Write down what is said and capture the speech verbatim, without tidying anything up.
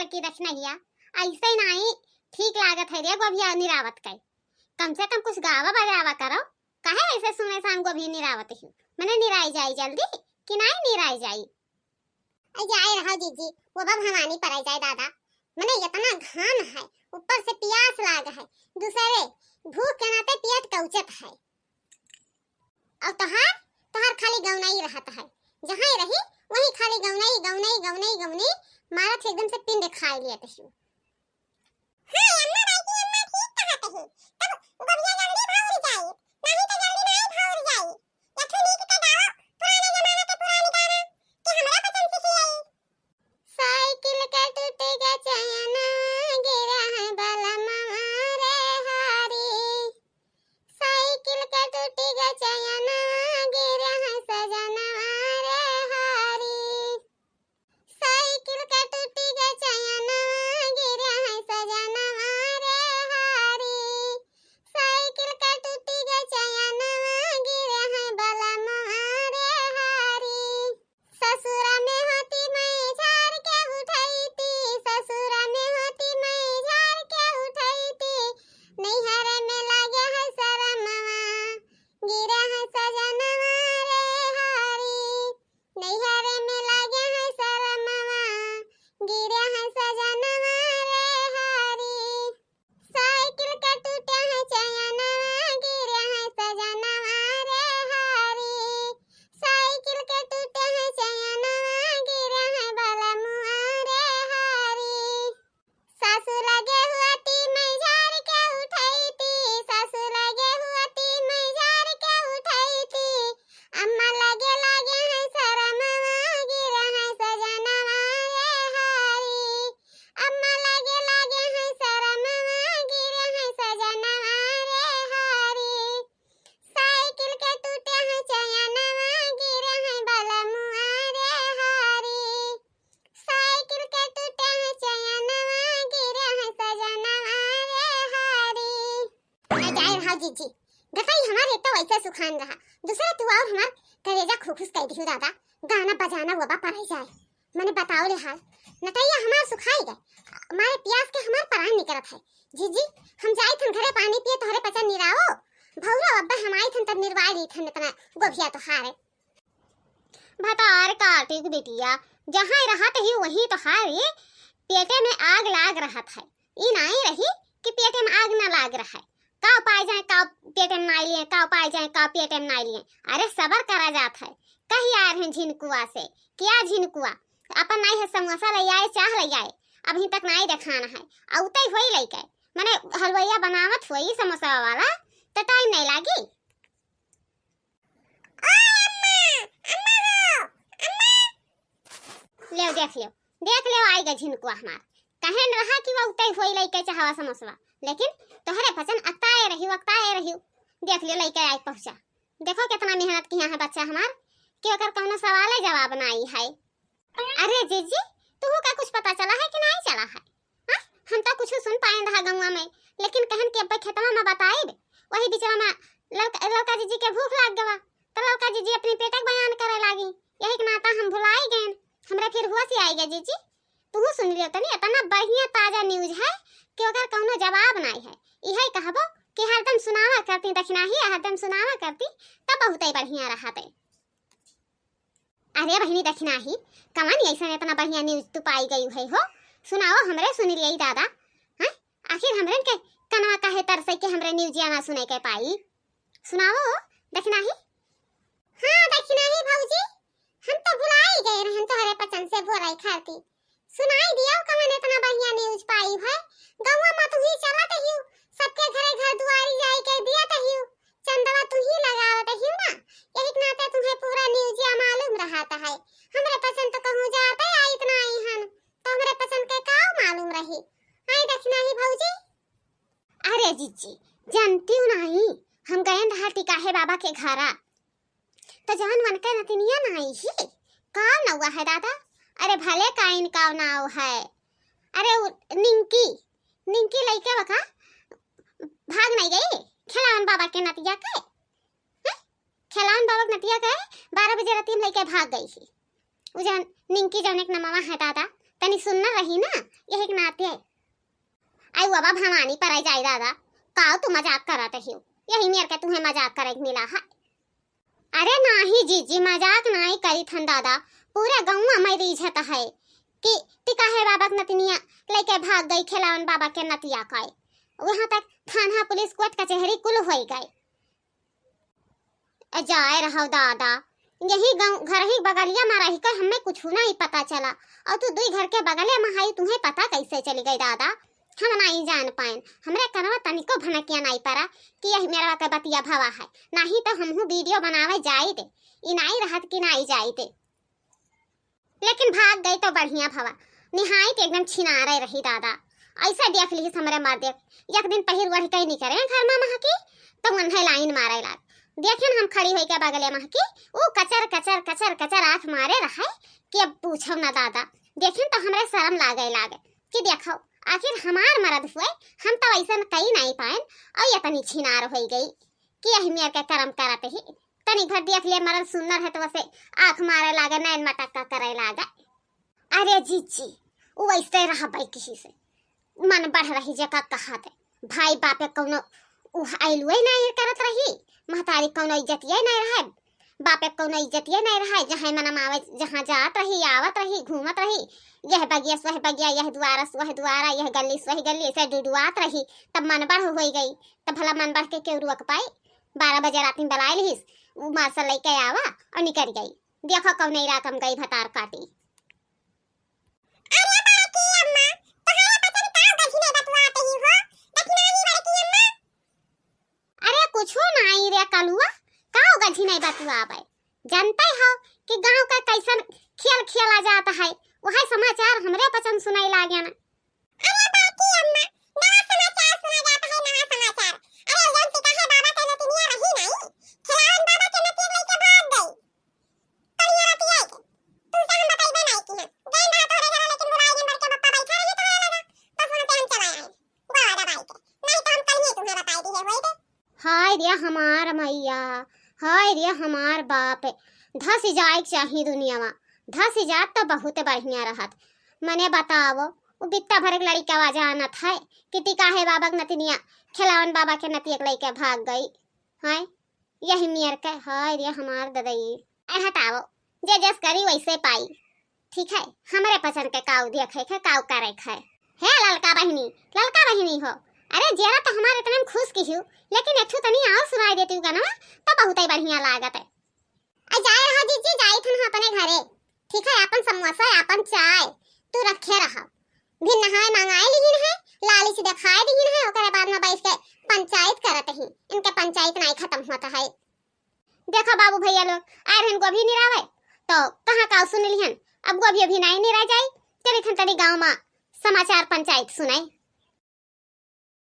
कि दखिनहिया, अइसे नाहीं ठीक लागत है रे गोभिया निरावत के। कम से कम कुछ गावा बजावा करो, काहे अइसे सुने सान गोभिया निरावत ही? मने निराई जाई जल्दी कि नाहीं निराई जाई? अइ जाए रहो जीजी, वो बा भवानी परे जाए दादा, मने इतना घाम है, ऊपर से पियास लाग है, दूसरे भूख के नाते पियत कौचत है। और तोहार, तोहार खाली गौनई रहत है, जहाँ रही वहीं खाली गौनई, गौनई, गौनई, गौनई मारत एकदम से पिंड खाए लियत ही। हाँ, अम्मा बाई की अम्मा ठीक कहत ही। तब गोभिया जल्दी भौर जाई, नाही तो जल्दी नाही भौर जाई। यथु नीक के गाओ, पुराने जमाना के पुराने गाना, कि हमरा पसंद से आई। साइकिल के टूट गया चैनवा, गिरा है बलमवा रे हारी। साइकिल के टूट गया चैनवा, गिरा है सजनवा रे हारी। साइकिल के टूटी गे चैनवा, गिरे हैं सजनवा रे हारी। साइकिल के टूटी गे चैनवा, गिरे हैं बलमवा रे हारी। ससुरा में होती मैं झार के उठैती, ससुरा में होती मैं झार के उठैती। नैहर में लागे है शरमवा, गिरे हैं सजनवा रे हारी। नैहर में लागे है शरमवा, गिरे हैं सजनवा रे हारी। साइकिल के टूटे हैं चैनवा, गिरे हैं सजनवा रे हारी। साइकिल के टूटे हैं चैनवा, गिरे हैं बलमुआ रे हारी। सासु लगे हुआती मैं झार के उठैती, सासु लगे हुआती मैं झार के उठैती। अम्मा लगे लागे हैं शरमवा, गिरे हैं सजनवा रे हारी। अम्मा लगे लागे हैं शरमवा, गिरे हैं सजनवा रे हारी। साइकिल के टूटे हैं चैनवा, गिरे हैं बलमुआ रे हारी। साइकिल के टूटे हैं चैनवा, गिरे हैं सजनवा रे हारी। आ जाए रहा जीजी, गटई हमार एक तो वैसे सुखान रहा, दूसरा तू और हमार करेजा खुखुस कर दियो दादा। गाना बजाना वो बा परे जाए, मने बताओ रे हाल, नटैया हमार सुखाई गए, मारे पियास के हमार परान निकरत है। जीजी, हम जाई थन घरे पानी पिए, तोहरे पचन निराओ। भौरा अब्बा हम आई थन तब निरवाई ली थन इतना गोभिया तोहारे। भतार काटी के बिटिया, जहाँ रहत ही वहीं तोहारे पेटे में आग लाग रहत है। ई नाई रही कि पेटे में आग ना लाग रहा है। का पाए जाए, का पेटे में नाई लिए, का पाए जाए, का पेटे में नाई लिए। अरे सबर करा जात है। कही आए रहे झिनकुआ से, क्या झिनकुआ? अपन नाई है समोसा ले आए, चाह ले आए, अभी तक नाई देखाना है। अउते होई लइके, मने हलवइया बनावत होई समोसा वाला, तो टाइम नहीं लागी। ओ अम्मा, अम्मा हो, अम्मा। लेव देख लेव, देख लेव, आई गए झिनकुआ हमार। कहेन रहा कि वो उतई होई लइके चाहवा समोसवा, लेकिन तोहरे पचन अकताए रही, अकताए रही। देख लेव लइके आई पहुँचा। देखो कितना मेहनत किया है बच्चा हमार, कि ओकर कौनो सवाले जवाब ना आई है। अरे जीजी, तुहू का कुछ पता चला है कि नहीं चला है? हाँ? हम तो कुछ सुन पाए रहा गौवा में, लेकिन कहन के अब्बे खेतवा में बताइब, वही बिचवा में ललका, ललका जीजी के भूख लाग गवा, तो ललका जीजी अपनी पेटक बयान करे लागी। यही के नाता हम भुलाई गए, हमरे फिर होश ही आई गए जीजी। तुहू सुन लियो तनी, इतना बढ़िया ताजा न्यूज है कि ओकर कौनो जवाब नहीं है। इहे कहबो कि हरदम सुनावा करती दखिनाही, हरदम सुनावा करती, तब बहुते बढ़िया रहते। अरे बहिनी दखिनाही, कवन ऐसन इतना बढ़िया न्यूज तू पाई गई है हो? सुनाओ हमरे सुन लियई दादा। हैं? आखिर हमरे के कनवा काहे तरसे के हमरे न्यूजिया ना सुने के पाई? सुनाओ दखिनाही। हाँ दखिनाही भौजी, हम तो भुलाई गए रहन तोहरे पचन से बोलाई खाती। सुनाई दियो कवन इतना बढ़िया न्यूज पाई है। गौवा में तुही चलत हियो, सबके घरे घर दुआरी जाई के दियत हियो। चंदवा तुही लगावत हियो ना, यही के नाते तुम्हें पूरा न्यूजिया मालूम रहत है। हमरे पसंद तो कहूँ जाते आइत ना आई हन, तो हमरे पसंद के काव मालूम रही? आई दखिनाही भौजी। अरे जीजी, जानती हूँ नहीं, हम गए रहा टिकाहे बाबा के घरा, तो जवन वनके नतिनिया नाई ही, का नौवा है दादा? अरे भले का इनका नाव है, अरे उ निंकी, निंकी लइके बका भाग नहीं गई खेलावन बाबा के नतिया के, हैं? खेलावन बाबा के नतिया के बारह बजे राती में लइके भाग गई ही। उ जवन निंकी जवन एक नमवा है दादा, तनी सुनना रही ना, यही के नाते। आई बाबा भवानी पर आई जाए दादा, काउ तू मजाक करत हियो, यही मेर के तुहे मजाक करे के मिला है। अरे नाही जीजी, मजाक नाही करी थन दादा, पूरा गौवा में रीझत है कि टिकाहे बाबा के नतनिया लेके भाग गई खेलावन बाबा के नतिया काए। वहाँ तक थाना पुलिस कोर्ट कचहरी कुल होई गए। ए, जाए रहो दादा, यही गाँव घर ही बगलिया में रही के हमें कुछ नहीं पता चला, और तू दुई घर के बगले में हाई, तुम्हें पता कैसे चली गई दादा? हम नहीं जान पाएन, हमरे कनवा तनिको भनकिया नहीं पड़ा कि यही मेरा के बतिया भवा है, नहीं तो हमहू वीडियो बनावे जाई दे, ई नहीं रहत कि नहीं जाई दे। लेकिन भाग गई तो बढ़िया भवा, निहाई के एकदम छिनारे रही दादा। ऐसा देख लिहिस हमरे मर्दे, एक दिन पहिर ओढ़ के निकरे घर में महकी, तो उन्हें लाइन मारे लाग। देखेन हम खड़ी होई के बगले महकी, ऊ कचर कचर कचर कचर आँख मारे रहे कि अब पूछो ना दादा। देखेन तो हमरे शर्म लागे लागे कि देखो, आखिर हमार मर्द हुए, हम तो ऐसा कई नहीं पाएन, और ये तनी छिनार होई गई कि यही मेर के करम करत ही। तनी भर देख ले मरल सुन्नर है तो वसे आँख मारे लागे, नैन मटक्का करे लागे। अरे जीजी, उ वैसे रहबै किही से, मन बढ़ रही जेका कहा दे। भाई बापे कौनो उह आइलुए नहीं करत रही, महतारी कौनो इज्जतिये नहीं रहे, बापे कौनो इज्जतिये नहीं रहे। जहाँ मनम आवे, जहाँ जात रही, आवत रही, घूमत रही, यह बगिया से वह बगिया, यह दुआरा से वह दुआरा, यह गली से वह गली, ऐसे डुडुआत रही। तब मन बढ़ होई गई, तब भला मन बढ़ के केहू रोक पाई? बारह बजे रात में बुलाए लिहिस, उ मार्शल लेके आवा और निकल गई। देखो कौन इलाका में गई भतार काटी। अरे बड़की अम्मा, तोहरे पचन का गझी नहीं बतुआत ही हो, दखिनाही बड़की अम्मा। अरे कुछो नहीं रे कलुआ, का गझी नहीं बतुआबे? जानते हो कि गांव का कैसन खेल खेला जाता है, वह समाचार हमरे पचन सुनाई लागे ना। अरे बड़की अम्मा, नवा समाचार सुना जाता है, नवा समाचार। अरे जौन टिकाहे बाबा के नतिनिया रही नहीं, खिलावन बाबा के नतिया लेके भाग गई। कलिया रतिया के, तुमसे हम बतइबे नहीं की हैं। गए रहा तोहरे घर, लेकिन बुलाए गए बड़के पप्पा बैठा रहे तोहरे लगा, बस वहाँ से हम चला आए, गोड़ दबाई के। नहीं तो हम कल ही तुम्हें बताई दी है, वही दे। हाय रे हमार मैया, हाय रे हमार बाप, धस जाए के चाही दुनिया में, धस जात तो बहुत बढ़िया रहत। मने बताओ, उ बित्ता भर के लड़िका जानत है कि टिकाहे बाबा के नतिनिया खिलावन बाबा के नतिया के लेके भाग गई। हैं, यही मेर के, हाय रे हमार ददई। ए हटाओ, जे जस करी वैसे पाई। ठीक है, हमरे पचन के काऊ देखे के, काऊ करे के है। हे ललका बहिनी, ललका बहिनी हो, अरे जेरा तो हमारे इतने में खुश की हूँ, लेकिन एक ठो तनी और सुनाई देती हूँ गाना, तो बहुत ही बढ़िया लागत है। आ जाए रहा जीजी, जाई थन अपने घरे। ठीक है, अपन समोसा, अपन चाय तू रखे रहा। भी नहाए मंगाए लिहिन है, लाली से दिखाए दिहिन है, ओकरे बाद में बैठ के पंचायत करत ही। इनके पंचायत नहीं खत्म होता है। देखा बाबू भैया लोग, आए रहन गोभी निरावे, तो कहाँ का सुन लिहन, अब गोभी अभी नहीं निरा जाई। चली थन तनी गाँव में समाचार पंचायत सुनाई।